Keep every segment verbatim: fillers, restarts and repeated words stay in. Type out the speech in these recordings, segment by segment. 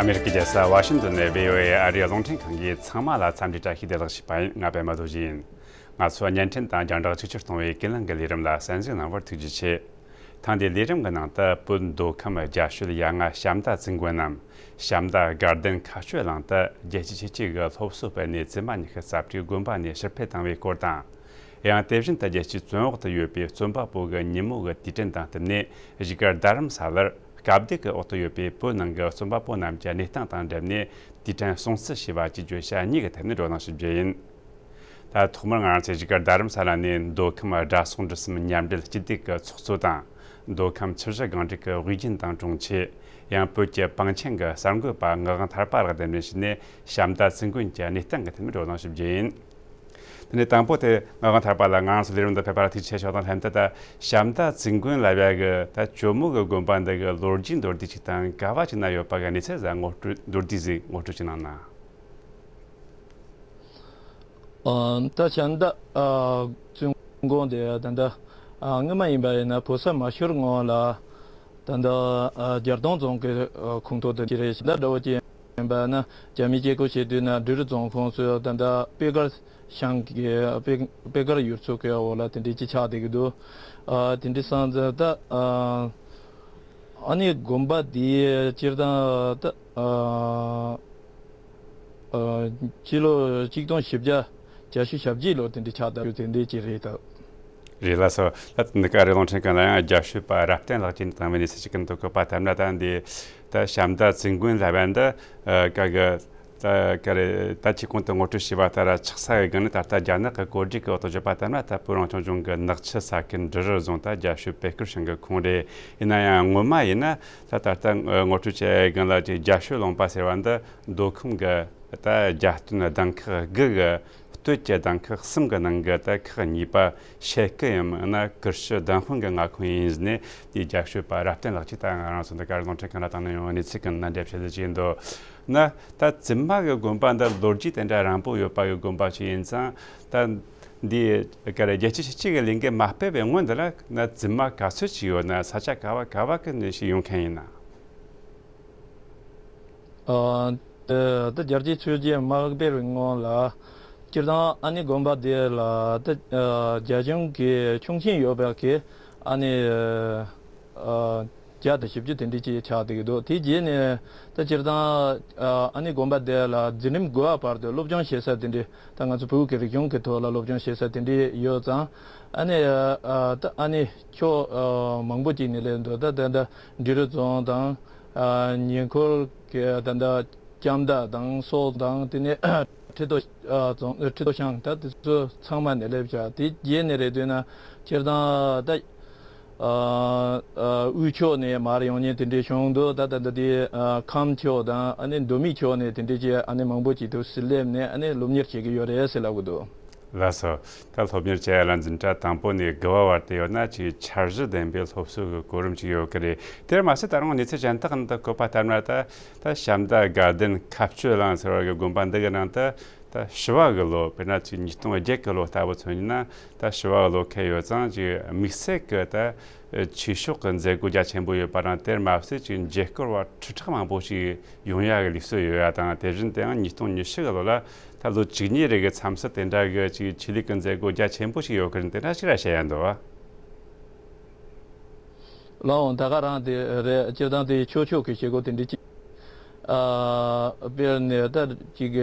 ཨ་མེ་རི་ཀའི་རྒྱལ་ས་ཝ་ཤིང་ཏོན་ནས་བྷི་ཨོ་ཨེ་ཨ་རིའི་རླུང་འཕྲིན་ཁང་གིས་ཚང་མ་ལ་འཚམས་འདྲི་བཀྲ་ཤིས་བདེ་ལེགས་ཞུས་པ་ཡིན། ང་པད་མ་རྡོ་རྗེ་ཡིན། ང་ཚོ་བརྙན་འཕྲིན་དང་རྒྱང་བསྒྲགས་གཅིག་གྱུར་གཏོང་བའི་ཀུན་གླེང་གི་ལས་རིམ་ལ་གསན་གཟིགས་གནང་བར་ཐུགས་རྗེ་ཆེ། ཐེངས་འདིའི་ལས་རིམ་གྱི་ནང་དུ་བོད་མདོ་ཁམས་རྒྱ་ཤོད་ཡ་ང་ཤམ་ད་ཙིན་དགོན་ནམ་ཤམ་ད་དགའ་ལྡན་མཁའ་སྤྱོད་གླིང་དུ་རྒྱལ་སྤྱི་ཆོས་སྐྱིད་ཀྱི་སློབ་གསོ་སྤེལ་ནས་བཙུན་མ་ཉི་ཤུ་རྩ་དྲུག་དགོན་པ་ནས་ཕྱིར་ཕེབས་བཏང་བའི་སྐོར་དང་། ཡང་དེ་བཞིན་དུ་རྒྱལ་སྤྱིའི་བཙོན་འོག་ཏུ་ཡོད་པའི་རྩོམ་པ་པོ་གི་ཉིན་མོ་གི་དུས་དྲན་དང་བསྟུན་ནས་བཞུགས་སྒར་རྡ་རམ་ས་ལར་སྐབས་བདེ་གི་འོག་ཏུ་ཡོད་པའི་བོད་ནང་གི་རྩོམ་པ་པོ་རྣམས་ཀྱི་གནས་སྟངས་དང་འབྲེལ་ནས་དུས་དྲན་སྲུང་བརྩི་ཞེས་པ་བཅས་བརྗོད་བྱ་གཉིས་ཀྱི་ཐད་ནས་བགྲོ་གླེང་ཞུ་རྒྱུ་ཡིན། ད་ཐོག་མར་ང་རང་ཚོའི་བཞུགས་སྒར་རྡ་རམ་ས་ལ་ནས་མདོ་ཁམས་དགྲ་སྲོག་འབྲི་གསུམ་མཉམ་འབྲེལ་སྤྱི་བདེ་གི་ཚོགས་གཙོ་དང་། མདོ་ཁམས་ཆུ་བཞི་སྒང་དྲུག་གི་དབུས་རྒྱུན་དང་གྲོང་ཁྱེར། ཡང་བོད་ཀྱི་པང་ཆེན་གྱི་གསར་འགོད་པ་ངག་དབང་ཐར་པ་ལགས་གདན་འདྲེན་བྱས་ནས་ཤམ་ད་ཙིན་དགོན་གྱི་གནས་སྟངས་ཀྱི་ཐད་ནས་བགྲོ་གླེང་ཞུ་རྒྱུ་ཡིན། དེ་ནས་དང་པོ་དེ་ངག་དབང་ཐར་པ་ལགས་ང་རང་ཚོ་ལས་རིམ་འདི་ཕེབས་པར་ཐུགས་རྗེ་ཆེ་ཞུ་དང་ལྷན་དུ། ད་ཤམ་ད་ཙིན་དགོན་ལབ་ཡ་གི་ད་ཇོ་མོ་གི་དགོན་པ་འདི་གི་ལོ་རྒྱུས་མདོར་བསྡུས་ཅིག་དང་ག་བ་ཅིག་ན་ཡོད་པ་གི་གནས་ཚུལ་ཟིག་ངོ་སྤྲོད་མདོར་བསྡུས་ཟིག་ངོ་སྤྲོད་ཅིག་གནང་ན། ཨ། ད་ཤམ་ད་ཨ་ཙུན་དགོན་དེ་ད་ལྟ་ཨ་སྔོན་མ་ཡིན་པ་ཡིན་ན་བོད་ས་མ་ཤོར་སྔོན་ལ་ད་ལྟ་ཨ་རྒྱལ་སྟོང་རྫོང་གི་ཨ་ཁོངས་གཏོགས་དེ་ཅི་རེད། ཤམ་ད་འདྲ་བོ་ཅིག་ཡིན་པ་ན་རྒྱ་མིས་བཅད་བགོས་བྱེད་དུས་ན་འབྲི་རུ་རྫོང་ཁོངས་སུ་ད་ལྟ་པེ་དཀར་ཤང་གི་པེ་པེ་དཀར་ཡུལ་ཚོ་གི་འོག་ལ་དེ་འདྲའི་ཅིག་ཆགས་བསྡད་ཀྱི་འདུག་ཨ་དེ་འདྲའི་སོང་ཙང་ད་ཨ་ཨ་ནི་དགོན་པ་དེ་སྤྱིར་བཏང་ད་ཨ། ཨ། སྤྱི་ལོ་གཅིག་སྟོང་བཞི་བརྒྱ་བརྒྱད་ཅུ་གྱ་གཅིག་ལོ་དེ་འདྲའི་ཆགས་བསྡད་རྒྱུ་དེ་འདྲའི་ཅིག་རེད་ད། རེད་ལགས་སོ། ད་འདི་ག་རེ་རླུང་འཕྲིན་ཁང་ལ་ཡང་རྒྱ་ཤོད་པ་རབ་བརྟན་ལགས་ཀྱིས་བཏང་བའི་གནས་ཚུལ་ཞིག་གི་འདུག་གོ། པ་ཐམ་ན་ད་འདི་ད་ཤམ་ད་ཙིན་དགོན་ལབ་པ་འདི་ཨ་ག་གི་ད་ག་རེ་ད་ཁྱེད་གོང་དུ་ངོ་སྤྲོད་བྱས་པ་ལྟར་ཆགས་ས་གི་སྒང་ནི་ད་ལྟ་རྒྱ་ནག་གི་བཀོད་སྒྲིག་གི་འོག་ཏུ་བརྗོད་པ་ལྟར་ན་ད་བོད་རང་སྐྱོང་ལྗོངས་ཀྱི་ནག་ཆུ་ས་ཁུལ་འབྲི་རུ་རྫོང་ད་རྒྱ་ཤོད་པད་དཀར་ཤང་གི་ཁོངས་རེད། ཡིན་ན་ཡང་སྔོན་མ་ཡིན་ན། ད་ད་ལྟ་ངོ་སྤྲོད་བྱས་སྒང་ལ་ཅིག་རྒྱ་ཤོད་ལུང་པ་ཟེར་བ་འདི་མདོ་ཁམས་ཀྱི་ད་རྒྱ་སྟོད་གདན་ཁག་དགུ་གི་སྟོད་ཀྱི་གདན་ཁག་གསུམ་གྱི་ནང་གི་ད་ཁག་གཉིས་པ་ཤེལ་སྐུ་ཡིན་ན་ཀིར་ཤི་སྡང་དཔོན་གྱི་མངའ་ཁོངས་ཡིན་ནས་དེའི་རྒྱ་ཤོད་པ་རབ་བརྟན་ལགས་ཀྱིས་ད་ང་རང་ཚོ་འདི་གར་རླུང་འཕྲིན་ཁང་ལ་བཏང་ནས་ཡོང་བའི་གནས་ཚུལ་གྱི་ནང་འདྲེན་བྱེད་ཀྱི་འདུག་ན། ད་བཙུན་མ་གི་དགོན་པ་འདི་ལོ་རྒྱུས་དེ་འདྲ་རིང་པོ་ཡོད་པ་གི་དགོན་པ་ཞིག་ཡིན་ཙང་ད། འདི་ག་རེ་རྒྱལ་སྤྱིའི་ཆོས་སྐྱིད་ཀྱི་ལས་འགུལ་མ་སྤེལ་བའི་སྔོན་འདི་ལ་ན་བཙུན་མ་ག་ཚོད་ཅིག་ཡོད་ན་ས་ཆ་ག་བ་ག་བ་གི་ནས་ཞིག་ཡོང་མཁན་ཡིན་ན། ཨ། ད་ད་རྒྱལ་སྤྱིའི་ཆོས་སྐྱིད་མ་སྤེལ་བའི་སྔོན་ལ་སྤྱིར་བཏང་ཨ་ནི་དགོན་པ་འདི་ལ་ད་ཨ་རྒྱ་གཞུང་གི་ཆོག་མཆན་ཡོད་པའི་གི་ཨ་ནི། ཨ། བརྒྱ་དང་བཞི་བཅུ་དེ་འདྲའི་ཅིག་ཆགས་བསྡད་ཀྱི་འདུག་དེ་རྗེས་ནས་ད་སྤྱིར་བཏང་ཨ་ནི་དགོན་པ་དེ་ལ་འཛིན་རིམ་དགུ་པ་བར་དུ་སློབ་སྦྱོང་བྱེད་ས་དེ་འདྲའི་ད་ང་ཚོ་བོད་ཀྱི་རིག་གཞུང་གི་ཐོག་ལ་སློབ་སྦྱོང་བྱེད་ས་དེ་འདྲའི་ཡོད་ཙང་ཨ་ནི་ཨ་ད་ཨ་ནི་ཕྱོགས་ཨ་མང་པོ་ཅིག་ནས་སླེབས་འདུག་ད་ད་ད་འབྲི་རུ་རྫོང་དང་ཨ་ཉེ་འཁོར་གྱི་ད་ད་ལྕམ་མདའ་དང་སོག་དང་དེ་ནས་ཁྲི་ཐོག་ཨ་རྫོང་ཁྲི་ཐོག་ཤང་ད་དེ་ཚོ་ཚང་མ་ནས་སླེབས་བྱ་དེ་རྗེས་ནས་རེད་འདོད་ན་སྤྱིར་བཏང་ད། ཨ་ཨ་དབུས་ཕྱོགས་ནས་མར་ཡོང་མཁན་དེ་འདྲའི་བྱུང་འདུག་ད་ད་ད་དེ་ཨ་ཁམས་ཕྱོགས་དང་ཨ་ནི་མདོ་སྨད་ཕྱོགས་ནས་དེ་འདྲའི་ཅིག་ཨ་ནི་མང་པོ་ཅིག་ཏུ་སླེབས་ནས་ཨ་ནི་སློབ་གཉེར་བྱེད་ཀྱི་ཡོད་རེད་ཟེར་ལབ་གི་འདུག་ལགས་སོ། ད་སློབ་གཉེར་བྱེད་ཡ་ལ་འཛིན་གྲྭ་དང་པོ་ནས་དགུ་པ་བར་དུ་ཡོད་ན་ཅིག་འཆར་གཞི་ལྡན་པའི་སློབ་གསོ་གི་གོ་རིམ་ཅིག་ཡོད་ཀྱི་རེད། དེར་མ་ཟད་ད་རུང་གནས་ཚུལ་གཞན་དག་ནང་དུ་བཀོད་པ་ལྟར་ན་ད་ད་ཤམ་ད་དགའ་ལྡན་མཁའ་སྤྱོད་གླིང་ཟེར་བ་གི་དགོན་པ་འདི་གི་ནང་དུ། ད་ཞི་བ་གི་ལོ་དཔེར་ན་ཅིག་ཉིས་སྟོང་བརྒྱད་གི་ལོ་ལྟ་བུ་མཚོན་ཡིན་ན་ད་ཞི་བ་གི་ལོ་ཁེལ་ཡོད་ཙང་ཅིག་དམིགས་བསལ་གི་ད་ཆོས་ཕྱོགས་གི་མཛད་སྒོ་རྒྱ་ཆེན་པོ་ཡོད་པ་དང་དེར་མ་ཟད་ཅིག་མཇལ་སྐོར་བ་ཁྲི་ཕྲག་མང་པོ་ཞིག་ཡོང་ཡ་གི་ལུགས་སྲོལ་ཡོད་ཡ་དང་དེ་བཞིན་དེའང་ཉིས་སྟོང་ཉི་ཤུ་གི་ལོ་ལ་ད་ལོ་བཅུ་གཉིས་རེ་གི་མཚམས་སུ་དེ་འདྲ་གི་ཅིག་ཆོས་ལུགས་གི་མཛད་སྒོ་རྒྱ་ཆེན་པོ་ཞིག་ཡོད་གི་རེད། དེ་འདྲ་ཞིག་ར་བཤད་ཡ་འདུག་བ། ལའོ་ད་ག་རང་དེ་རེད། སྤྱིར་བཏང་དེ་ཆོས་ཕྱོགས་ཀྱི་བྱེད་སྒོ་དེ་འདྲ་ཅིག་ཨ་དཔེར་ན་ད་ཅིག་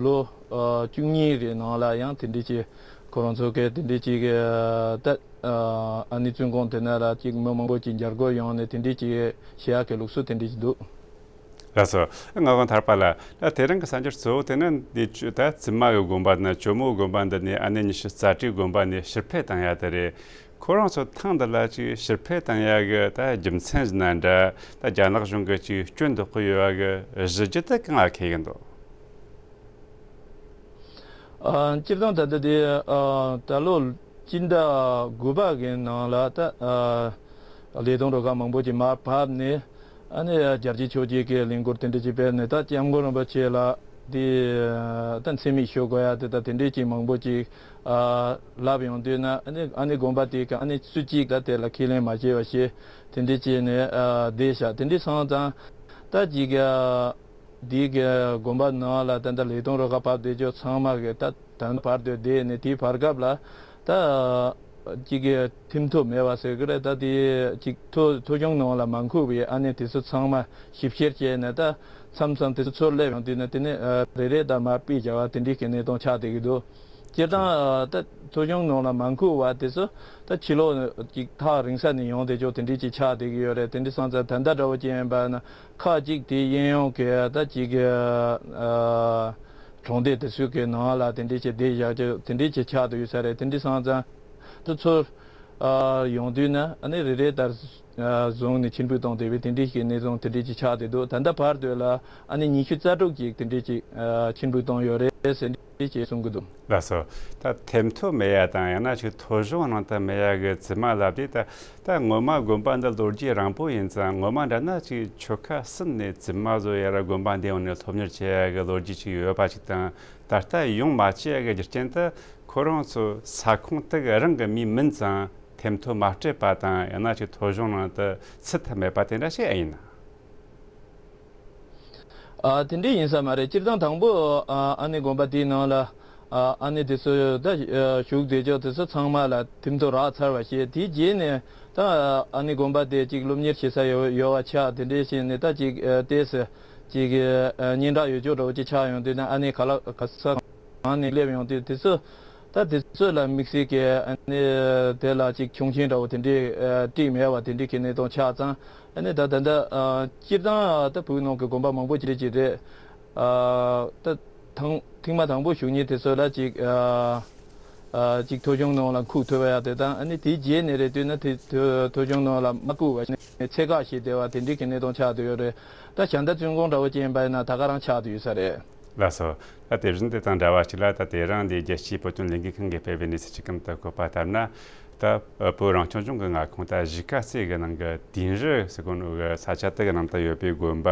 ལོ་ཨ་བཅུ་གཉིས་རེ་ནང་ལ་ཡང་དེ་འདྲ་ཅིག་ཁོ་རང་ཚོ་གི་དེ་འདྲ་ཅིག་ད་ཨ་ནི་བཙུན་དགོན་དེ་ན་ལ་ཅིག་མི་མང་པོ་ཅིག་མཇལ་སྐོར་ཡོང་ནས་དེ་འདྲ་ཅིག་བྱེད་ཡག་གི་ལུགས་སྲོལ་དེ་འདྲ་ཅིག་འདུག་ལགས་སོ། ངག་དབང་ཐར་པ་ལགས། ད་དེ་རིང་གི་གསར་འགྱུར་གཙོ་བོ་དེ་ནི་འདི་ཆོས་ད་བཙུན་མ་གི་དགོན་པ་དང་ཇོ་མོ་དགོན་པ་འདི་ནས་ཨ་ནེ་ཉི་ཤུ་རྩ་དྲུག་དགོན་པ་ནས་ཕྱིར་ཕེབས་བཏང་ཡ་དེ་རེད། ཁོ་རང་ཚོ་ཐེངས་འདི་ལ་ཅིག་ཕྱིར་ཕེབས་བཏང་ཡ་གི་ད་རྒྱུ་མཚན་ཟིན་ན་འདྲ་ད་རྒྱ་ནག་གཞུང་གི་ཅིག་སྐྱོན་འདོགས་གི་ཡོད་པ་གི་གཞི་རྒྱུ་དེ་གང་ལ་འཁེལ་གི་འདུག་ཨ་སྤྱིར་བཏང་ད་ལྟ་དེ་ཨ་ད་ལོ་སྤྱི་ཟླ་དགུ་པ་གི་ནང་ལ་ད་ཨ་ལས་དོན་རུ་ཁག་མང་པོ་ཅིག་མར་བབས་ནས་ཨ་ནི་རྒྱལ་སྤྱིའི་ཆོས་བརྒྱུད་ཀྱི་ལས་འགུལ་དེ་འདྲ་ཅིག་སྤེལ་ནས་ད་སྐྱབས་མགོན་རིན་པོ་ཆེ་ལ་དེ་ད་མཚན་སྨད་ཞུ་དགོས་ཡ་དེ་ད་དེ་འདྲ་ཅིག་མང་པོ་ཅིག་ཨ་ལབ་ཡོང་དུས་ན་ཨ་ནི་ཨ་ནི་དགོན་པ་དེ་ག་ཨ་ནི་སུ་གཅིག་ད་དེ་ལ་ཁས་ལེན་མ་བྱས་པ་ཞིག་དེ་འདྲ་བྱས་ནས་ཨ་བསྡད་ཤག་དེ་འདྲ་སོང་ཙང་ད་ཅིག་ཨ་ འདི་གི་དགོན་པ་ནང་ལ་ད་ལྟ་ལས་དོན་རུ་ཁག་བབས་བསྡད་ཆོག་ཚང་མ་གི་ད་ད་བར་དུ་བསྡད་ནས་དེའི་བར་སྐབས་ལ་ད་གཅིག་གི་ཐིམ་ཐོ་མེད་པ་ཟེར་གི་རེད། ད་དེ་གཅིག་ཐོ་ཐོ་གཞུང་ནང་ལ་མ་འཁོད་པའི་ཨ་ནི་དེ་ཚོ་ཚང་མ་ཞིབ་བཤེར་བྱས་ནས་ད་མཚམས་མཚམས་དེ་ཚོ་ཚུར་སླེབས་ཡོང་དུས་ན་དེ་ནི་རེ་རེ་ད་མར་ཕུད་བྱ་བ་དེ་འདྲའི་གི་གནས་སྟངས་ཆགས་བསྡད་ཀྱི་འདུག་སྤྱིར་བཏང་ད་ཐོ་གཞུང་ནང་ལ་མ་འཁོད་པ་དེ་ཚོ་ད་ཕྱི་ལོགས་ཅིག་ཐག་རིང་ས་ནས་ཡོང་བསྡད་ཆོག་དེ་འདྲའི་ཅིག་ཆགས་བསྡད་ཀྱི་ཡོད་རེད། དེ་འདྲ་སོང་ཙང་ད་ལྟ་འདྲ་བོ་ཅིག་ཡིན་པ་ན་ཁག་ཅིག་དེ་གཡས་གཡོན་གྱི་ད་ཅིག་གྲོང་སྡེ་དེ་ཚོའི་གི་ནང་ལ་དེ་འདྲའི་ཅིག་བསྡད་བཞག་ཆོག་དེ་འདྲའི་ཅིག་ཆགས་བསྡད་ཡོད་ས་རེད། དེ་འདྲ་སོང་ཙང་དེ་ཚོ་ཡོང་དུས་ན་ཨ་ནི་རེ་རེ་ལྟར་བཟུང་ནས་ཕྱིར་འབུད་གཏོང་བསྡད་པའི་དེ་འདྲའི་ཞིག་གནས་སྟངས་དེ་འདྲའི་ཅིག་ཆགས་བསྡད་འདུག་ད་ལྟ་བར་དུ་ལ་ཨ་ནི་ཉི་ཤུ་རྩ་དྲུག་ཅིག་དེ་འདྲའི་ཅིག་ཕྱིར་འབུད་བཏང་ཡོད་རེད་ཟེར་འདྲའི་ཅིག་གསུང་གི་འདུག་ལགས་སོ། ད་ཐེམ་ཐོ་མེད་ཡ་དང་ཡང་ན་ཅིག་ཐོ་གཞུང་ནང་དུ་མེད་ཡ་གི་བཙུན་མ་ལབ་དུས་ད་ད་ངོ་མ་དགོན་པ་འདི་ལོ་རྒྱུས་རིང་པོ་ཡིན་ཙང་ངོ་མ་འདྲ་ན་ཅིག་ཆོལ་ཁ་གསུམ་ནས་བཙུན་མ་བཟོ་ཡ་ར་དགོན་པ་འདི་ཡོང་ནས་སློབ་གཉེར་བྱེད་ཡ་གི་ལོ་རྒྱུས་ཅིག་ཡོད་པ་ཅིག་དང་། ད་ལྟ་ཡོང་མ་བཅུག་གི་རྒྱུ་རྐྱེན་དུ་ཁོ་རང་ཚོ་ས་ཁོངས་དེ་གི་རང་གི་མི་མིན་ཙང་ཐེམ་ཐོ་མ་སྤྲད་པ་དང་ཡང་ན་ཅིག་ཐོ་གཞུང་ནང་དུ་ཚུད་ཐུབ་མེད་པ་དེ་འདྲ་ཞིག་ཨེ་ཡིན་ན། ཨ་དེ་འདྲ་ཡིན་ས་མ་རེད། སྤྱིར་བཏང་དང་པོ་ཨ་ཨ་ནེ་དགོན་པ་དེའི་ནང་ལ་ཨ་ཨ་ནེ་དེ་ཚོ་ད་བཞུགས་བསྡད་ཆོག་དེ་ཚོ་ཚང་མ་ལ་ཐེམ་ཐོ་རག་ཚར་བ་ཞིག་དེའི་རྗེས་ནས་ད་ཨ་ནེ་དགོན་པ་དེ་ཅིག་སློབ་གཉེར་བྱེད་ས་ཡོད་ཡོད་པ་ཆགས་དེ་འདྲ་ཞིག་ནས་ད་ཅིག་ཏེས་ཅིག་གི་ཨ་སྙན་གྲགས་ཡོད་ཅོག་འདྲ་བོ་ཅིག་ཆགས་ཡོང་དུས་ན་ཨ་ནི་ག་ལ་ག་ས་གང་ནས་སླེབས་ཡོང་དུས་དེ་ཚོ་ད་དེ་ཚོ་ལ་དམིགས་བསལ་གྱི་ཨ་ནི་དེ་ལ་ཅིག་ཁྱུང་ཆེན་འདྲ་བོ་དེ་འདྲའི་ཨ་བྲིས་མེད་པ་དེ་འདྲའི་གི་གནས་སྟངས་ཆགས་ཙང་ཨ་ནི་ད་ད་ལྟ་ཨ་སྤྱིར་བཏང་ད་བོད་ནང་གི་དགོན་པ་མང་པོ་ཅིག་ཅིག་རེད། ཨ་ད་ཐེངས་ཐེངས་མ་དང་པོ་ཞུགས་མཁན་དེ་ཚོ་ལ་ཅིག་ཨ། ཨ་གཅིག་ཐོ་གཞུང་ནང་ལ་འཁུར་ཐུབ་ཡ་དེ་དང་ཨ་ནི་དེའི་རྗེས་ནས་རེད་དུས་ན་དེ་ཐོ་ཐོ་གཞུང་ནང་ལ་མ་བཀུག་པ་ནས་ཚད་བཀག་བྱས་བསྡད་པ་དེ་འདྲའི་གི་གནས་སྟངས་ཆགས་བསྡད་ཡོད་རེད། ད་བྱ་མདའ་བཙོན་ཁང་འདྲ་བོ་ཅིག་ཡིན་པ་ཡིན་ན་ད་ག་རང་ཆགས་བསྡད་ཡོད་ས་རེད། ལགས་སོ། ད་དེ་བཞིན་དེ་དང་འདྲ་བ་ཞིག་ལ་ད་དེ་རིང་འདི་རྒྱལ་སྤྱིའི་བོད་དོན་ལས་འགུལ་ཁང་གིས་སྤེལ་བའི་གནས་ཚུལ་ཞིག་གམ་དུ་བཀོད་པ་ལྟར་ན། ད་བོད་རང་སྐྱོང་ལྗོངས་ཀྱི་མངའ་ཁོངས་ད་གཞིས་ཀ་རྩེ་གི་ནང་གི་དིང་རི་ཟེར་གོ་ནོ་གི་ས་ཆ་དེ་གི་ནང་དུ་ཡོད་པའི་དགོན་པ།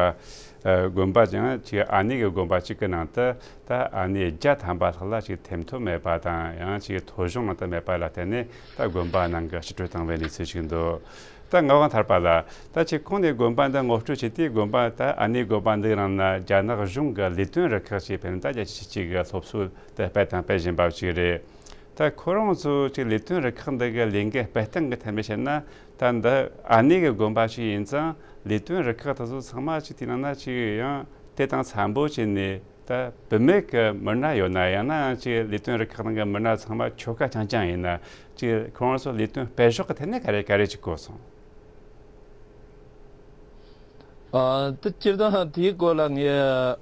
ཨ་དགོན་པ་ཅིག་ཅིག་ཨ་ནེ་གི་དགོན་པ་གཅིག་གི་ནང་དུ་ད་ཨ་ནེ་བརྒྱ་ཐམ་པ་ལྷག་ལ་ཅིག་ཐེམ་ཐོ་མེད་པ་དང་ཡང་ཅིག་ཐོ་གཞུང་ནང་དུ་མེད་པ་ལ་བརྟེན་ནས་ད་དགོན་པ་ནང་གི་ཕྱིར་སྤྲོད་བཏང་བའི་གནས་ཚུལ་ཞིག་འདུག་ད་ངག་དབང་ཐར་པ་ལགས། ད་ཅིག་གོང་ནས་དགོན་པ་འདི་ངོ་སྤྲོད་བྱས་ཏེ་དགོན་པ་ད་ཨ་ནེ་དགོན་པ་འདི་ནང་ན་རྒྱ་ནག་གཞུང་གི་ལས་དོན་རུ་ཁག་ཅིག་ཕེབས་ནས་ད་རྒྱལ་སྤྱི་གཅིག་གི་སློབ་གསོ་དེ་སྤེལ་དང་སྤེལ་བཞིན་པ་ཞིག་རེད། ད་ཁོ་རང་ཚོ་ཅིག་ལས་དོན་རུ་ཁག་འདི་གི་ལས་འགུལ་སྤེལ་སྟངས་ཀྱི་ཐད་ནས་བཤད་ན་ད་འདི་ཨ་ནེ་གི་དགོན་པ་ཞིག་ཡིན་ཙང་ལས་དོན་རུ་ཁག་དེ་ཚོ་ཚང་མ་ཅིག་དེ་ནང་ན་ཅིག་ཡང་དེ་དང་འཚམ་པོ་བྱས་ནས་ད་བུད་མེད་ཀྱི་མི་སྣ་ཡོད་ན་ཡང་ན་ཡང་ཅིག་ལས་དོན་རུ་ཁག་ནང་གི་མི་སྣ་ཚང་མ་ཆོལ་ཁ་རྐྱང་རྐྱང་ཡིན་ན་ཅིག་ཁོ་རང་ཚོ་ལས་དོན་སྤེལ་ཕྱོགས་ཀྱི་ཐད་ནས་ག་རེ་ག་རེ་ཅིག་གོ་སོང་། ཨ་དེ་སྤྱིར་བཏང་དེའི་སྐོར་ལ་ངས་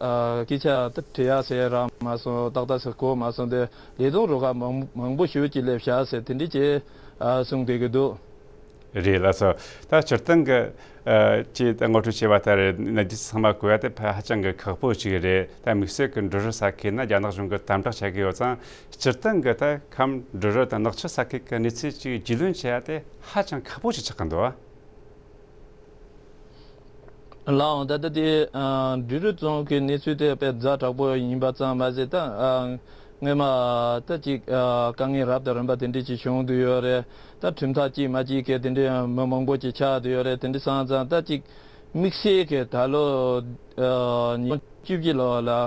ཨ་སྐད་ཆ་དེ་དྲི་ཡ་ཟེར་རག་མ་སོང་། ཏག་ཏག་ཟེར་གོ་མ་སོང་། དེ་ལས་དོན་རུ་ཁག་མང་མང་པོ་ཞེ་པོ་ཅིག་སླེབས་བཞག་ཟེར་དེ་འདྲ་ཅིག་ཨ་གསུངས་བསྡད་ཀྱི་འདུག་རེད་ལགས་སོ། ད་སྤྱིར་བཏང་གི་ཨ་ཅེས་ད་ངོ་སྤྲོད་བྱས་པ་ལྟར་གནས་རྒྱུ་ཚང་མ་གོ་ཡ་དེ་ཕ་ཧ་ཅང་གི་ཁག་པོ་ཅིག་རེད། ད་དམིགས་བསལ་གྱི་འབྲི་རུ་ས་ཁུལ་ན་རྒྱ་ནག་གཞུང་གིས་དམ་དྲག་བྱ་གི་ཡོད་ཙང་སྤྱིར་བཏང་གི་ད་ཁམས་འབྲི་རུ་དང་ནག་ཆུ་ས་ཁུལ་གྱི་གནས་ཚུལ་ཅིག་རྒྱུས་ལོན་བྱེད་ཡ་དེ་ཧ་ཅང་ཁག་པོ་ཞིག་ཆགས་ཀྱི་འདུག་ལགས་འོང་། ད་ལྟ་དེ་ཨ་འབྲི་རུ་རྫོང་གི་གནས་ཚུལ་དེ་དཔེ་ཛ་དྲག་པོ་ཡིན་པ་ཙམ་མ་ཟད་ད་ཨ་སྔོན་མ་ད་ཅིག་ཨ་དཀའ་ངལ་རབ་དང་རིམ་པ་དེ་འདྲ་ཅིག་བྱུང་བསྡད་ཡོད་རེད། ད་ཁྲིམས་ཐག་ཅིག་མ་ཅིག་གི་དེ་འདྲའི་མི་མང་པོ་ཅིག་ཆགས་བསྡད་ཡོད་རེད། དེ་འདྲ་སོང་ཙང་ད་ཅིག་དམིགས་བསལ་གྱི་ད་ལོ་ཨ་ཉིས་སྟོང་བཅུ་བཞི་ལོ་ལ་ཨ་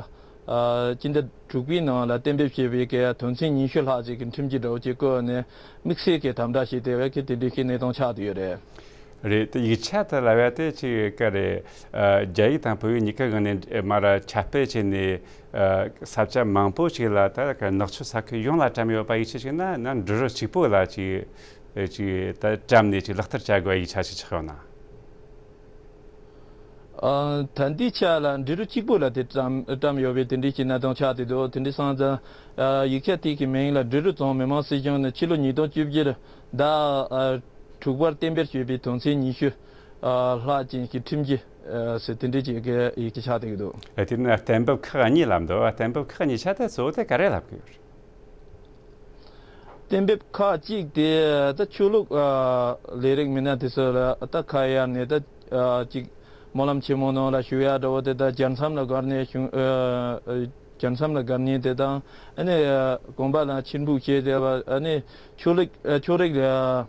སྤྱི་ཟླ་དྲུག་པའི་ནང་ལ་གཏན་འབེབས་བྱས་པའི་གི་དོན་ཚན་ཉི་ཤུ་ལྷག་ཅིག་གི་ཁྲིམས་ཀྱི་འགྲོ་ཅིག་བཀོད་ནས་དམིགས་བསལ་གྱི་དམ་དྲག་བྱས་ཏེ་བས་ཀྱི་དེ་འདྲའི་གི་གནས་སྟངས་ཆགས་བསྡད་ཡོད་རེད། རེད། དེ་ཡིག་ཆ་དེ་ལབ་ཡ་དེ་ཅིག་ག་རེད། ཨ་རྒྱ་ཡིག་དང་བོད་ཡིག་གཉིས་ཀ་གི་ནས་མར་ཁྱབ་སྤེལ་བྱས་ནས་ཨ་ས་ཆ་མང་པོ་ཞིག་ལ་ད་ག་ནག་ཆུ་ས་ཁུལ་ཡོངས་ལ་བཀྲམ་ཡོད་པ་ཡིག་ཆ་ཞིག་ན་ན་འབྲི་རུ་གཅིག་པོ་ལ་ཅིག་ཅིག་ད་བཀྲམ་ནས་ཅིག་ལག་བསྟར་བྱ་དགོས་པ་ཡིག་ཆ་ཞིག་ཆགས་ཡོད་ན། ཨ་ད་འདི་ཆ་ལ་འབྲི་རུ་གཅིག་པོ་ལ་དེ་བཀྲམ་བཀྲམ་ཡོད་པའི་དེ་འདྲའི་ཅིག་གནས་སྟངས་ཆགས་བསྡད་འདུག་དེ་འདྲ་སོང་ཙང་ཨ་ཡིག་ཆ་དེ་གི་མིང་ལ་འབྲི་རུ་རྫོང་མི་དམངས་སྲིད་གཞུང་ནས་ཕྱི་ལོ་ཉིས་སྟོང་བཅུ་བཞི་ཟླ་ཨ་དྲུག་པར་གཏན་འབེབས་བྱས་པའི་དོན་ཚན་ཉི་ཤུ་ཨ་ལྷག་ཅན་གྱི་ཁྲིམས་ཀྱི་ཨ་ཟེར་དེ་འདྲའི་ཅིག་གི་ཡིག་ཆ་ཆགས་བསྡད་ཀྱི་འདུག་ཨ་དེ་ནི་གཏན་འབེབས་ཁག་གཉིས་ལབ་འདུག་གཏན་འབེབས་ཁག་གཉིས་ཆ་དེ་གཙོ་བོ་དེ་ག་རེ་ལབ་ཀྱི་ཡོད་རེད། གཏན་འབེབས་ཁག་གཅིག་དེ་ད་ཆོས་ལུགས་ཨ་ལས་རིགས་མི་སྣ་དེ་ཚོ་ལ་ད་ཁ་གཡར་ནས་ད་ཨ་ཅིག་སྨོན་ལམ་ཆེན་མོ་ནང་ལ་ཞུགས་ཡ་འདྲ་བོ་དེ་ད་རྒྱལ་མཚམས་ལ་བཀར་ནས་བྱུང་ཨ་རྒྱལ་མཚམས་ལ་བཀར་ནས་དེ་དང་ཨ་ནི་ཨ་དགོན་པ་ལ་ཕྱིར་འབུད་བྱས་བསྡད་པ་ཨ་ནི་ཆོས་ལུགས་ཨ་ཆོས་རིག་ཨ་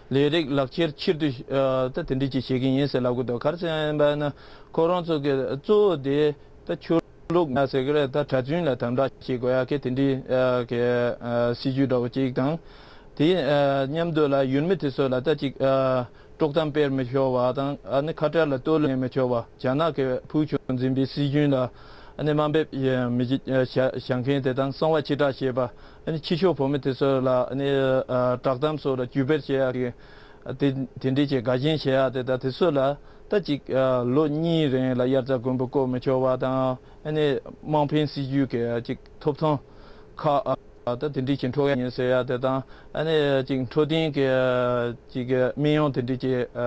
ལས་རིགས་ལག་ཁྱེར་ཕྱིར་བསྡུ་ཨ་ད་དེ་འདྲ་ཅིག་བྱེད་ཀྱི་ཡིན་ཟེར་ལབ་གི་འདུག་ག་རེ་ཟེར་ཡིན་པ་ན་ཁོ་རང་ཚོ་གི་གཙོ་བོ་དེ་ད་ཆོས་ལུགས་ན་ཟེར་གི་རེད། ད་གྲྭ་བཙུན་ལ་དམ་དྲག་བྱེད་དགོས་ཡ་གི་དེ་འདྲའི་ཨ་གི་ཨ་སྲིད་ཇུས་འདྲ་བོ་ཅིག་དང་། དེ་ཨ་མཉམ་དུ་ལ་ཡུལ་མི་དེ་ཚོ་ལ་ད་ཅིག་ཨ་དཀྲོག་གཏམ་སྤེལ་མི་ཆོག་པ་དང་། ཨ་ནི་ཁ་བྲལ་ལ་གཏོར་བརླག་མི་ཆོག་པ། རྒྱ་ནག་གི་ཕུལ་བྱུང་འཛིན་པའི་སྲིད་ཇུས་ལ་ཨ་ནི་དམའ་འབེབས་མི་བྱེད་བྱ་བྱ་མཁན་དེ་དང་། གསང་བ་ཕྱིར་བསྒྲགས་བྱེད་པ། ཨ་ནི་ཕྱི་ཕྱོགས་བོད་མི་དེ་ཚོ་ལ་ཨ་ནི་ཨ་བསྒྲགས་གཏམ་སོགས་ལ་བརྒྱུད་སྤེལ་བྱེད་ཡག་གི་ཨ་དེ་དེ་འདྲའི་ཅིག་དགའ་ཞེན་བྱེད་ཡག་དེ་དང་། དེ་ཚོ་ལ་ད་ཅིག་ཨ་ལོ་གཉིས་རིང་ལ་དབྱར་རྩྭ་དགུན་འབུ་བརྐོ་མི་ཆོག་པ་དང་། ཨ་ནི་དམངས་ཕན་སྲིད་ཇུས་ཀྱི་ཅིག་ཐོབ་ཐང་ཁག་ཨ་ད་དེ་འདྲའི་ཅིག་འཕྲོག་ཡག་ཡིན་ཟེར་ཡག་དེ་དང་། ཨ་ནི་ཅིག་འཕྲོད་བསྟེན་གྱི་ཅིག་སྨན་གཡོག་དེ་འདྲའི་ཅིག་ཨ་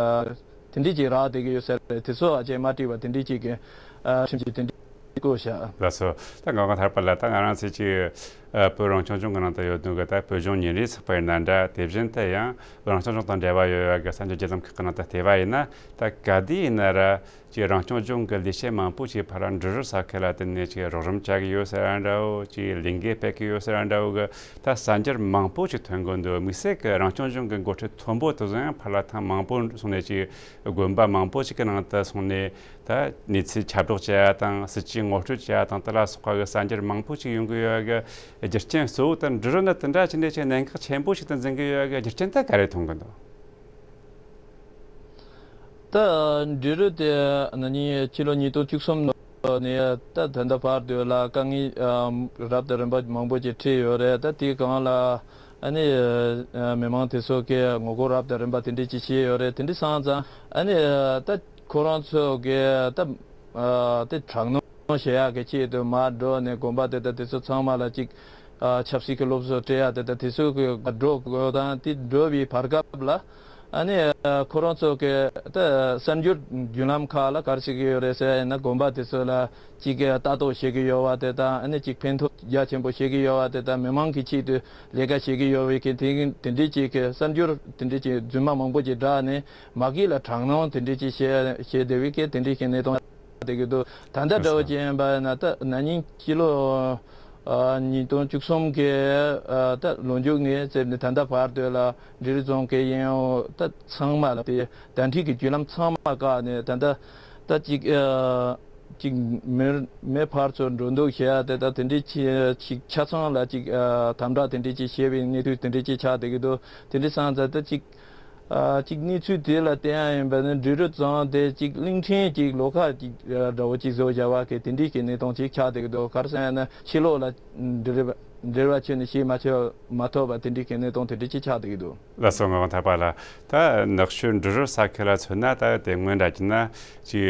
ཨ་དེ་འདྲའི་ཅིག་རག་བསྡད་ཀྱི་ཡོད་ཟེར་རེད། དེ་ཚོ་ཨ་ཅེ་མ་དྲིས་པ་དེ་འདྲའི་ཅིག་གི་ཨ་ཁྲིམས་ཀྱི་དེ་འདྲའི་བཀོད་བཞག་ལགས་སོ། ད་ང་གང་ཐར་པ་ལ་ད་ང་རང་ཚོའི་ཅིག་ཨ་བོད་རང་སྐྱོང་ལྗོངས་ཀྱི་ནང་དུ་ཡོད་དོན་གི་ད་བོད་ལྗོངས་ཉིན་རེའི་ཚགས་པར་ཡིན་ན་འདྲ། དེ་བཞིན་དུ་ཡང་བོད་རང་སྐྱོང་ལྗོངས་དང་འབྲེལ་བ་ཡོད་ཡ་གི་གསར་འགྱུར་བརྒྱུད་ལམ་ཁག་གི་ནང་དུ་བལྟས་པ་ཡིན་ན། ད་ག་དུས་ཡིན་ན་ར་ཅིག་རང་སྐྱོང་ལྗོངས་ཀྱི་ལས་བྱེད་མང་པོ་ཞིག་ཕར་འབྲུ་རུ་ས་ཁུལ་ལ་བསྟུན་ནས་ཅིག་རོགས་རམ་བྱ་གི་ཡོད་ཟེར་ར་འདྲ་བོ། ཅིག་ལས་འགན་སྤེལ་གི་ཡོད་ཟེར་ར་འདྲ་བོ་གི་ད་གསར་འགྱུར་མང་པོ་ཞིག་ཐོན་གི་འདུག་དམིགས་བསལ་གྱི་རང་སྐྱོང་ལྗོངས་ཀྱི་འགོ་ཁྲིད་མཐོན་པོ་དེ་ཚོ་ཡང་ཕར་ལ་ཐེངས་མང་པོ་སོང་ནས་ཅིག་དགོན་པ་མང་པོ་ཞིག་གི་ནང་དུ་སོང་ནས་ད་གནས་ཚུལ་ཁྱབ་བསྒྲགས་བྱེད་ཡ་དང་། སྲིད་ཇུས་ངོ་སྤྲོད་བྱེད་ཡ་དང་། དེ་ལ་སོགས་པ་གི་གསར་འགྱུར་མང་པོ་ཞིག་ཡོང་གི་ཡོད་གི། རྒྱུ་རྐྱེན་གཙོ་བོ་དེ་འབྲུ་རུ་ནི་དེ་འདྲ་ཅིག་ནས་ཅིག་གནད་འགག་ཆེན་པོ་ཞིག་ཏུ་འཛིན་གི་ཡོད་གི། རྒྱུ་རྐྱེན་དེ་ག་རེ་མཐོང་གི་འདུག་ད་འབྲུ་རུ་དེ་ན་ནིང་ཕྱི་ལོ་ཉིས་སྟོང་བཅུ་གསུམ་ལོ་ནས་ད་ད་ལྟ་བར་དུ་ལ་དཀའ་ངལ་ཨ་རབ་དང་རིམ་པ་མང་པོ་ཅིག་འཕྲད་ཡོད་རེད། ད་དེའི་སྒང་ལ་ཨ་ནི་ཨ་མི་མང་དེ་ཚོ་གིས་ངོ་རྒོལ་རབ་དང་རིམ་པ་དེ་འདྲ་ཅིག་བྱས་ཡོད་རེད། དེ་འདྲ་སོང་ཙང་ཨ་ནི་ད་ཁོ་རང་ཚོ་གིས་ད་ཨ་དེ་དྲག་གནོན་བྱེད་ཡག་གི་ཆེད་དུ་མར་འགྲོ་ནས་དགོན་པ་དེ་དང་དེ་ཚོ་ཚང་མ་ལ་ཅིག་ཨ་ཆབ་སྲིད་ཀྱི་སློབ་གསོ་སྤྲད་ཡ་དེ་དང་དེ་ཚོ་གི་འགྲོ་དགོས་དང་། དེ་འགྲོ་བའི་བར་སྐབས་ལ་ཨ་ནི་ཨ་ཁོ་རང་ཚོ་གི་ད་གསར་འགྱུར་བརྒྱུད་ལམ་ཁག་ལ་ག་རེ་ཟེར་གི་ཡོད་རེད་ཟེར་ཡ་ཡིན་ན། དགོན་པ་དེ་ཚོ་ལ་ཅིག་ལྟ་རྟོག་བྱེད་ཀྱི་ཡོད་པ་དེ་དང་། ཨ་ནི་ཅིག་ཕན་ཐོགས་རྒྱ་ཆེན་པོ་བྱེད་ཀྱི་ཡོད་པ་དེ་དང་། མི་མང་གི་ཆེད་དུ་ལས་ཀ་བྱེད་ཀྱི་ཡོད་པའི་གི་དེ་དེ་འདྲའི་ཅིག་གི་གསར་འགྱུར་དེ་འདྲའི་ཅིག་རྫུན་མ་མང་པོ་ཅིག་བསྒྲགས་ནས་མ་གི་ལ་དྲག་གནོན་དེ་འདྲའི་ཅིག་བྱས་བྱས་བསྡད་པའི་གི་དེ་འདྲའི་གི་གནས་སྟངས། བསྡད་ཀྱི་འདུག་ད་ལྟ་འདྲ་བོ་ཅིག་ཡིན་པ་ན་ད་ན་ནིང་ཕྱི་ལོ་ཨ་ཉིས་སྟོང་བཅུ་གསུམ་གི་ཨ་ད་ལོ་མཇུག་ནས་བཙལ་ནས་ད་ལྟ་བར་དུ་ལ་འབྲི་རུ་རྫོང་གི་ཡིན་འོ་ད་ཚང་མ་ལ་དེ་བརྡ་འཕྲིན་གྱི་བརྒྱུད་ལམ་ཚང་མ་བཀག་ནས་ད་ལྟ་ད་ཅིག་ཨ་ཅིག་མེར་མེ་ཕར་ཚུར་འགྲོ་འདུག་བྱེད་ཡ་དེ་ད་དེ་འདྲའི་ཅིག་ཅིག་ཆ་ཚང་ལ་ཅིག་ཨ་དམ་དྲག་དེ་འདྲའི་ཅིག་བྱས་པའི་གནས་ཚུལ་དེ་འདྲའི་ཅིག་ཆགས་བསྡད་ཀྱི་འདུག་དེ་འདྲའི་སོང་ཙང་ད་ཅིག་ཨ་གཅིག་གནས་ཚུལ་དེ་ལ་བལྟས་ཡ་ཡིན་པ་ནི་འབྲི་རུ་རྫོང་དེ་གཅིག་གླིང་ཕྲན་གཅིག་ལོགས་ཁ་གཅིག་འདྲ་བོ་གཅིག་བཟོ་བྱ་བ་གི་དེ་འདྲའི་གི་གནས་སྟངས་གཅིག་ཆགས་བསྡད་ཀྱི་འདུག་ག་རེ་ཟེར་ན་ཕྱི་ལོགས་ལ་འབྲེལ་བ་འབྲེལ་བ་བྱས་ནས་ཤེས་མ་ཆོག་མ་ཐུབ་པ་དེ་འདྲའི་གི་གནས་སྟངས་དེ་འདྲའི་གཅིག་ཆགས་བསྡད་ཀྱི་འདུག་ལགས་སོ། ངག་དབང་ཐར་པ་ལགས། ད་ནག་ཆུ་འབྲི་རུ་ས་ཁུལ་ལ་མཚོན་ན་ད་དེ་སྔོན་འདྲ་བྱས་ན་ཅིག་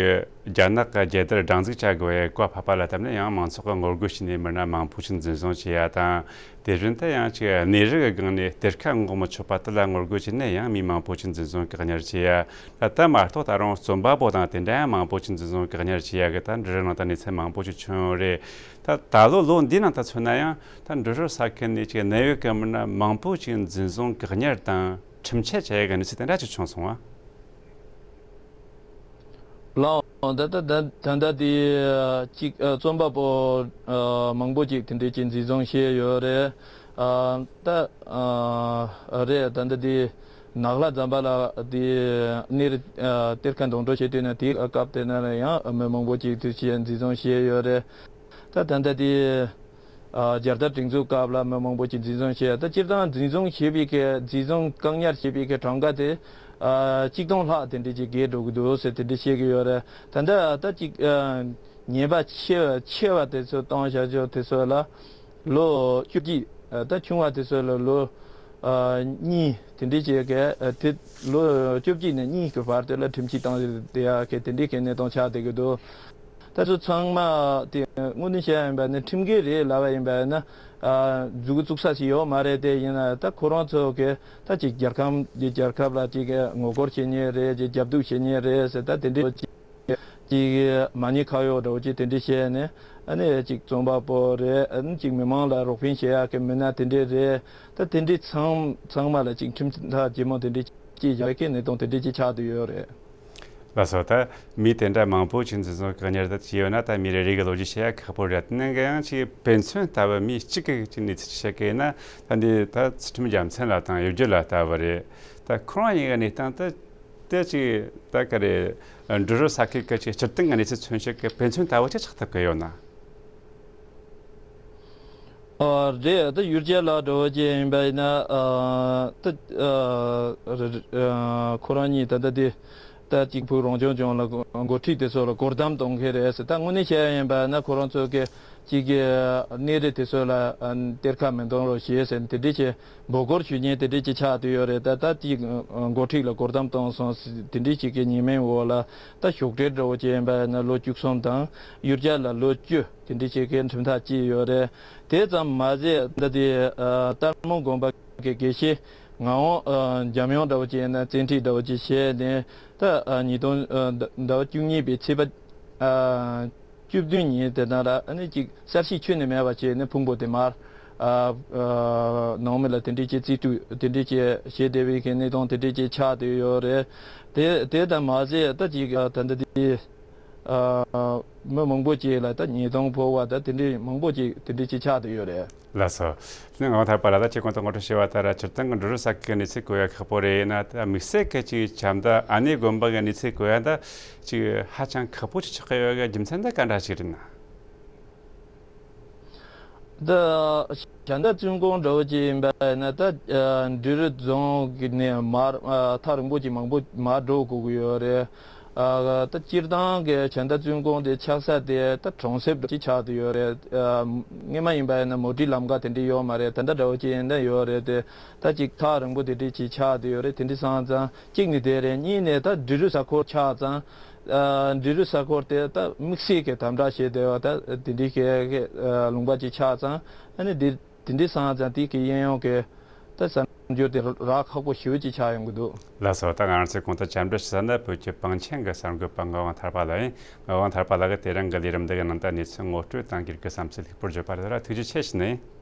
རྒྱ་ནག་གི་རྒྱལ་དར་སྒྲེང་འཛུགས་བྱ་དགོས་པའི་བཀའ་ཕབ་པ་ལ་བརྟེན་ནས་ཡང་མང་ཚོགས་ཀྱིས་ངོ་རྒོལ་བྱས་ནས་མི་སྣ་མང་པོ་ཞིག་འཛིན་བཟུང་བྱས་ཡ་དང་། དེ་བཞིན་དུ་ཡང་ཅིག་གནས་རི་གི་སྒང་ནས་གཏེར་ཁ་འགོག་མི་ཆོག་པ་དེ་ལ་ངོ་རྒོལ་བྱས་ནས་ཡང་མི་མང་པོ་ཞིག་འཛིན་བཟུང་བཀག་ཉར་བྱས་ཡ། ད་ལྟ་མ་གཏོགས་ད་རུང་རྩོམ་པ་པོ་དང་དེ་འདྲ་ཡང་མང་པོ་ཞིག་འཛིན་བཟུང་བཀག་ཉར་བྱས་ཡ་གི་ད་འབྲི་རུ་ནང་ད་གནས་ཚུལ་མང་པོ་ཞིག་བྱུང་ཡོད་རེད། ད་ད་ལོ་ལོ་འདིའི་ནང་ད་མཚོན་ན་ཡང་ད་འབྲི་རུ་ས་ཁུལ་ནས་ཅིག་གནད་ཡོད་གི་མི་སྣ་མང་པོ་ཞིག་འཛིན་བཟུང་བཀག་ཉར་དང་ཁྲིམས་ཆད་བྱས་ཡ་གི་གནས་ཚུལ་དེ་འདྲ་ཞིག་བྱུང་སོང་བ། ལགས་འོང་། ད་ལྟ་ད་ད་ལྟ་དེ་གཅིག་ཨ་རྩོམ་པ་པོ་ཨ་མང་པོ་ཅིག་དེ་འདྲས་ཅིག་འཛིན་བཟུང་བྱས་ཡོད་རེད། ཨ་ད་ཨ་རེད། ད་ལྟ་དེ་ནག་ལྷ་ཛམ་བྷ་ལ་དེ་གནས་རི་ཨ་གཏེར་ཁ་འདོན་སྤྲོད་བྱེད་དུས་ན་དེའི་སྐབས་དེ་ན་ཡང་མི་མང་པོ་ཅིག་དེ་ཅིག་འཛིན་བཟུང་བྱས་ཡོད་རེད། ད་ད་ལྟ་དེ། ཨ་རྒྱལ་དར་སྒྲེང་འཛུགས་སྐབས་ལ་མི་མང་པོ་ཅིག་འཛིན་བཟུང་བྱས། ད་སྤྱིར་བཏང་འཛིན་བཟུང་བྱས་པའི་གི་འཛིན་བཟུང་བཀག་ཉར་བྱས་པའི་གི་གྲངས་ཀ་དེ་ཨ་གཅིག་སྟོང་ལྷག་དེ་འདྲ་ཅིག་བརྒལ་འགྲོ་གི་འདུག་ཟེར་དེ་འདྲ་བཤད་ཀྱི་ཡོད་རེད། ད་ལྟ་ད་ཅིག་ཨ་ཉེས་པ་ཆེ་བ་ཆེ་བ་དེ་ཚོ་བཏང་བཞག་ཆོག་དེ་ཚོ་ལ་ལོ་བཅུ་གཅིག་ཨ་ད་ཆུང་བ་དེ་ཚོ་ལ་ལོ་ཨ་གཉིས་དེ་འདྲ་ཅིག་གི་ཨ་དེ་ལོ་བཅུ་གཅིག་ནས་གཉིས་ཀྱི་བར་དེ་ལ་ཁྲིམས་ཆད་བཏང་བསྡད་ཡ་གི་དེ་འདྲའི་གི་གནས་སྟངས་ཆགས་བསྡད་ཀྱི་འདུག་ད་ཚོ་ཚང་མ་དེ་དངོས་གནས་བཤད་ཡ་ཡིན་པ་ནི་ཁྲིམས་འགལ་རེད་ལབ་པ་ཡིན་པ་ན་ཨ་མཛུབ་གུ་བཙུགས་ས་ཞིག་ཡོད་མ་རེད། དེ་ཡིན་ན་ད་ཁོ་རང་ཚོ་གི་ད་ཅིག་རྒྱལ་ཁམས་ཀྱི་རྒྱལ་ཁབ་ལ་ཅིག་གི་ངོ་རྒོལ་བྱེད་མཁན་རེད། ཅིག་རྒྱབ་གཏུག་བྱེད་མཁན་རེད་ཟེར། ད་དེ་འདྲའི་ཅིག་ཅིག་མ་ཉེས་ཁ་གཡོག་འདྲ་བོ་ཅིག་དེ་འདྲ་བཤད་ནས་ཨ་ནི་ཅིག་རྩོམ་པ་པོ་རེད། ཨ་ནི་ཅིག་མི་མང་ལ་རོགས་ཕན་བྱེད་ཡག་གི་མི་སྣ་དེ་འདྲ་རེད། ད་དེ་འདྲའི་ཚང་ཚང་མ་ལ་ཅིག་ཁྲིམས་ཐག་ཇེ་མང་དེ་འདྲ་ཅིག་བཞག་གི་གནས་སྟངས་དེ་འདྲ་ཅིག་ཆགས་བསྡད་ཡོད་རེད། ལགས་སོ། ད་མི་དེ་འདྲ་མང་པོ་ཅིག་འཛིན་བཟུང་བཀག་ཉར་ད་བྱས་ཡོད་ན། ད་མི་རེ་རེ་གི་ལོ་རྒྱུས་བཤད་ཡ་ཁག་པོ་རེད། དེ་ནས་ཡང་ཅིག་དཔེ་མཚོན་ལྟ་བུ་མི་གཅིག་གི་ཅིག་གནས་ཚུལ་ཅིག་བཤད་གི་ཡིན་ན། ད་འདི་ད་ཚུལ་ཁྲིམས་རྒྱལ་མཚན་ལགས་དང་ཡུལ་རྒྱལ་ལགས་ལྟ་བུ་རེད། ད་ཁོ་རང་གཉིས་ཀྱི་གནས་སྟངས་ད་དེ་ཅིག་ད་ག་རེ་འབྲུ་རིགས་ཟ་མཁན་གྱི་ཅིག་སྤྱིར་བཏང་གི་གནས་ཚུལ་མཚོན་བྱེད་ཀྱི་དཔེ་མཚོན་ལྟ་བུ་ཅིག་ཆགས་ཐུབ་ཀྱི་ཡོད་ན། ཨ་རེད། ད་ཡུལ་རྒྱལ་ལགས་འདྲ་བོ་ཅིག་ཡིན་པ་ཡིན་ན། ཨ་ད་ཨ་རེ་རེ་ཨ་ཁོ་རང་གཉིས་ད་ལྟ་དེ་ད་གཅིག་བོད་རང་སྐྱོང་ལྗོངས་ལ་འགོ་འགོ་ཁྲིད་དེ་ཚོ་ལ་སྒོ་བསྡམས་གཏོང་མཁན་རེད་ཟེར། ད་དངོས་གནས་བཤད་ཡ་ཡིན་པ་ན་ཁོ་རང་ཚོ་གི་གཅིག་གི་གནས་རི་དེ་ཚོ་ལ་ཨ་གཏེར་ཁ་མི་གཏོང་རོགས་བྱེད་ཟེར་དེ་འདྲས་ཀྱི་འབོད་སྐུལ་ཞུ་མཁན་དེ་འདྲས་ཀྱི་ཆགས་བསྡད་ཡོད་རེད། ད་ད་གཅིག་འགོ་ཁྲིད་ལ་སྒོ་བསྡམས་གཏོང་སོང་ཟེར་དེ་འདྲས་ཀྱི་གི་ཉེས་མིང་འོག་ལ་ད་ཞོགས་གྲལ་འདྲ་བོ་ཅིག་ཡིན་པ་ན་ལོ་བཅུ་གསུམ་དང་ཡུལ་རྒྱལ་ལ་ལོ་བཅུ། དེ་འདྲ་བྱེད་མཁན་ཁྲིམས་ཐག་བཅད་ཡོད་རེད། དེ་ཙམ་མ་ཟད་ད་དེ་ཨ་སྟག་མོ་དགོན་པ་གི་དགེ་བཤེས་ངག་དབང་ཨ་འཇམ་དབྱངས་འདྲ་བོ་ཅིག་ཡིན་ན་བཙན་ཁྲིད་འདྲ་བོ་ཅིག་བྱས་ནས་ད་ཨ་ཉིས་སྟོང་ཨ་ཟླ་བ་བཅུ་གཉིས་པའི་ཚེས་པ་ཨ་བཅུ་བདུན་ཉིན་དེ་དང་ར་ཨ་ནི་ཅིག་གསལ་བཤད་ཁྱོན་ནས་མེད་པ་བྱས་ནས་ཕུང་པོ་དེ་མར་ཨ་ཨ་ནང་མི་ལ་དེ་འདྲའི་ཅིག་རྩིས་སྤྲོད་དེ་འདྲའི་ཅིག་བྱས་བསྡད་པའི་གི་གནས་སྟངས་དེ་འདྲའི་ཅིག་ཆགས་བསྡད་ཡོད་རེད། དེ་དེ་དང་མ་ཟད་ད་ཅིག་ཨ་ད་ལྟ་དེ། ཨ་མི་མང་པོ་ཅིག་ལ་ད་ཉེས་རྡུང་ཕོག་པ་ད་དེ་འདྲའི་མང་པོ་ཅིག་དེ་འདྲའི་ཅིག་ཆགས་བསྡད་ཡོད་རེད། ལགས་སོ། དེ་ནས་ངག་དབང་ཐར་པ་ལགས། ད་ཁྱེད་གོང་དུ་ངོ་སྤྲོད་བྱས་པ་ལྟར་སྤྱིར་བཏང་གི་འབྲུ་རིགས་ཟ་མཁན་གྱི་གནས་ཚུལ་གོ་ཡ་ཁག་པོ་རེད། ཡིན་ན་ད་དམིགས་བསལ་གྱི་ཅིག་བྱམས་ད་ཨ་ནེ་དགོན་པ་གི་གནས་ཚུལ་གོ་ཡ་ད་ཅིག་ཧ་ཅང་ཁག་པོ་ཅིག་ཆགས་ཀྱི་ཡོད་གི་རྒྱུ་མཚན་ད་ག་འདྲ་ཞིག་རེད་ན། ད་བྱམས་ད་བཙུན་དགོན་འདྲ་བོ་ཅིག་ཡིན་པ་ཡིན་ན་ད་ཨ་འབྲུ་རིགས་རྫོང་གི་ནས་མར་ཨ་ཐག་རིང་པོ་ཅིག་མང་པོ་མར་འགྲོ་དགོས་ཀྱི་ཡོད་རེད། ཨ་ད་སྤྱིར་བཏང་གི་བྱམས་ད་བཙུན་དགོན་དེ་ཆགས་ས་དེ་ད་གྲོང་གསེབ་ཅིག་ཆགས་བསྡད་ཡོད་རེད། ཨ་སྔོན་མ་ཡིན་པ་ཡིན་ན་མོ་ཊའི་ལམ་ཁ་དེ་འདྲ་ཡོད་མ་རེད། ད་ལྟ་འདྲ་བོ་ཅིག་ཡིན་ན་ཡོད་རེད་དེ། ད་ཅིག་ཐག་རིང་པོ་དེ་འདྲ་ཅིག་ཆགས་བསྡད་ཡོད་རེད། དེ་འདྲ་སོང་ཙང་གཅིག་ནི་དེ་རེད། གཉིས་ནས་ད་འབྲུ་རིགས་ཟ་ཁོར་ཆགས་ཙང་། ཨ་འབྲུ་རིགས་ཟ་ཁོར་དེ་ད་དམིགས་བསལ་གྱི་དམ་དྲག་བྱས་བསྡད་པ་ད་དེ་འདྲའི་གི་གི་ཨ་ལུང་པ་ཅིག་ཆགས་ཙང་། ཨ་ནི་དེ་དེ་འདྲའི་སོང་ཙང་དེ་གི་གཡས་གཡོན་གྱི་ད་གསར་འགྱུར་དེ་རག་ཁག་པོ་ཞེ་པོ་ཅིག་ཆགས་ཡོང་གི་འདུག་ལགས་སོ། ད་ང་རང་ཚོས་གོང་དུ་བཅར་འདྲི་ཞུ་ས་ནི་བོད་ཀྱི་པང་ཆེན་གྱི་གསར་འགོད་པ་ངག་དབང་ཐར་པ་ལགས་ཡིན། ངག་དབང་ཐར་པ་ལགས་ཀྱིས་དེ་རིང་གི་ལས་རིམ་འདི་གི་ནང་དུ་གནས་ཚུལ་ངོ་སྤྲོད་དང་སྒེར་གྱི་བསམ་ཚུལ་ལེགས་པོར་བརྗོད་པ་རེད། ཐུགས་རྗེ་ཆེ་ཞུ་ནས།